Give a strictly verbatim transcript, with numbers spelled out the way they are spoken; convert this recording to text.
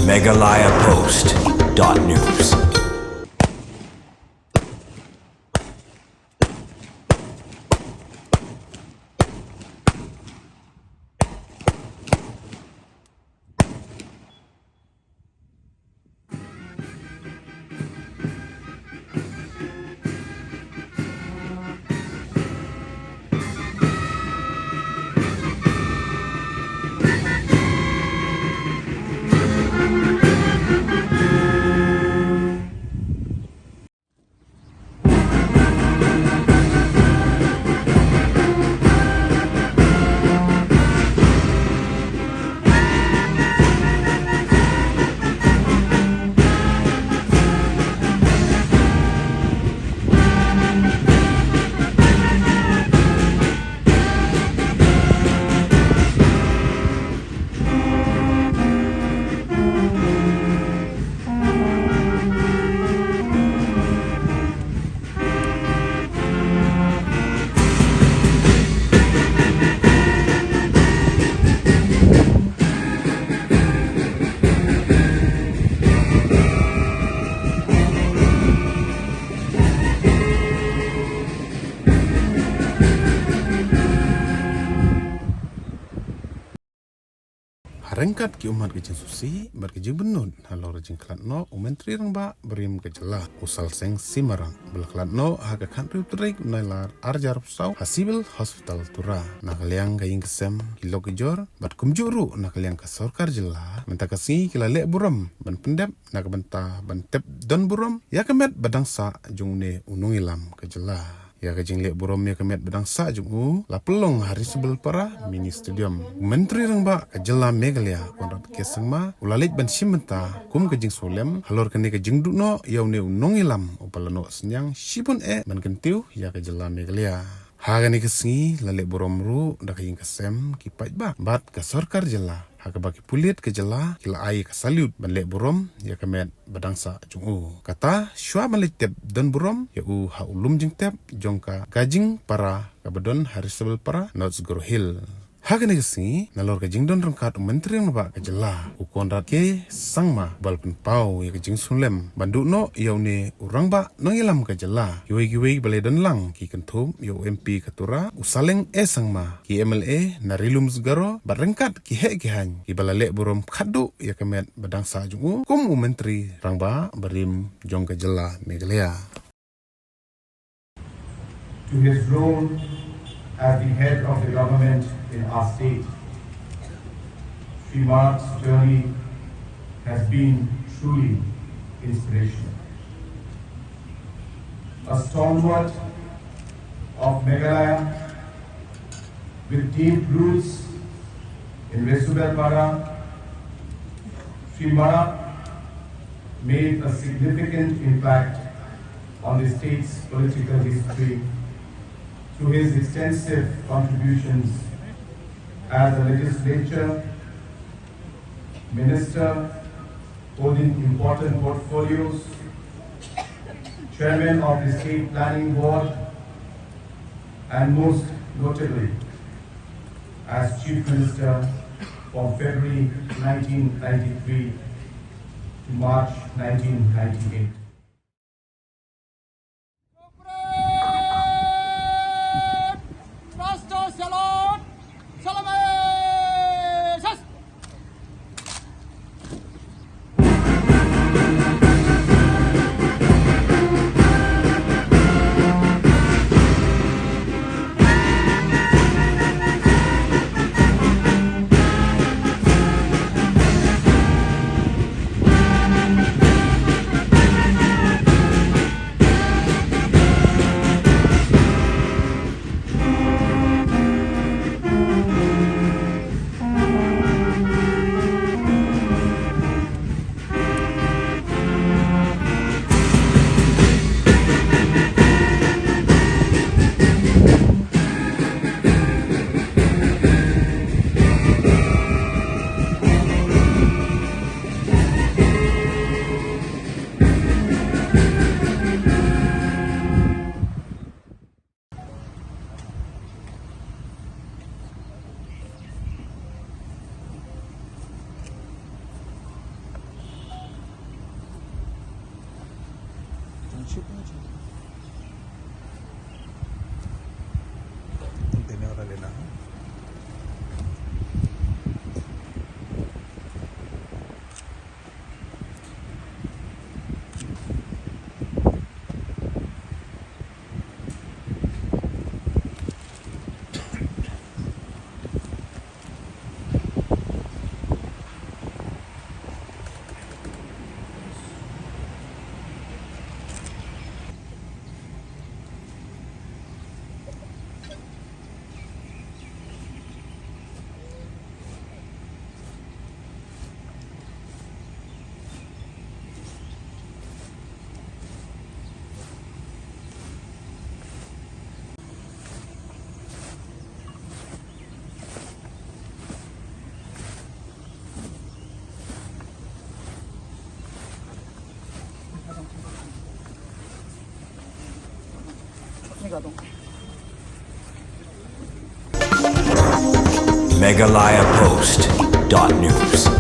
Meghalaya Post dot news. Ha ryngkat ki ummat ka jingsngewsih bad ka jingpynlut halor ka jingkhlad noh u Myntri Rangbah barim ka jylla, u Salseng Symmarat, ba la khlad noh ha ka khathynriew tarik u Nailar arhajar arphew saw ha Civil Hospital Tura. Na ka liang ka ïing ka sem, ki lok ki jor bad kumjuh ruh na ka liang ka sorkar jylla mynta ka sngi ki la leh burom ban pyndep na ka bynta ban tep don burom ïa ka met ba dang sah jong une u nongïalam ka jylla. Ïa ka jingleh burom ïa ka met ba dang sah jong u la pynlong ha Rishabel Para Mini Stadium. U Myntri Rangbah ka jylla Meghalaya, Conrad K Sangma, u la leit ban shim bynta kum ka jingsngewlem halor kane ka jingduh noh ïa une u nongïalam uba la noh synñiang shibun eh ban kyntiew ïa ka jylla Meghalaya. Ha kane ka sngi la leh burom ruh da ka ïing ka sem, ki paidbah bad ka sorkar jylla, ha kaba ki pulit ka jylla ki la ai ka salute ban leh burom ïa ka met ba dang sah jong u. Kata shuwa ban leit tep don burom ïa u ha u lum jingtep jong ka Gajing Para kaba don ha Rishabel Para, North Garo Hills. Ha kane ka sngi nalor ka jingdon ryngkat u Myntri Rangbah ka jylla, u Conrad K Sangma, ba la pynpaw ïa ka jingsngewlem ban duh noh ïa une u rangbah nongïalam ka jylla. Kiwei kiwei ba la don lang ki kynthup ïa u M P ka Tura, u Saleng A Sangma, ki M L A na Ri Lum Garo bad ryngkat ki heh ki haiñ kiba la leh burom khatduh ïa ka met ba dang sah jong u kum u Myntri Rangbah barim jong ka jylla Meghalaya. To his role as the head of the government in our state, Shri Marat's journey has been truly inspirational. A stalwart of Meghalaya with deep roots in Rishabel Para, Shri Marat made a significant impact on the state's political history through his extensive contributions as a legislature, minister holding important portfolios, chairman of the State Planning Board, and most notably as Chief Minister from February nineteen ninety-three to March nineteen ninety-eight. Meghalaya Post dot news.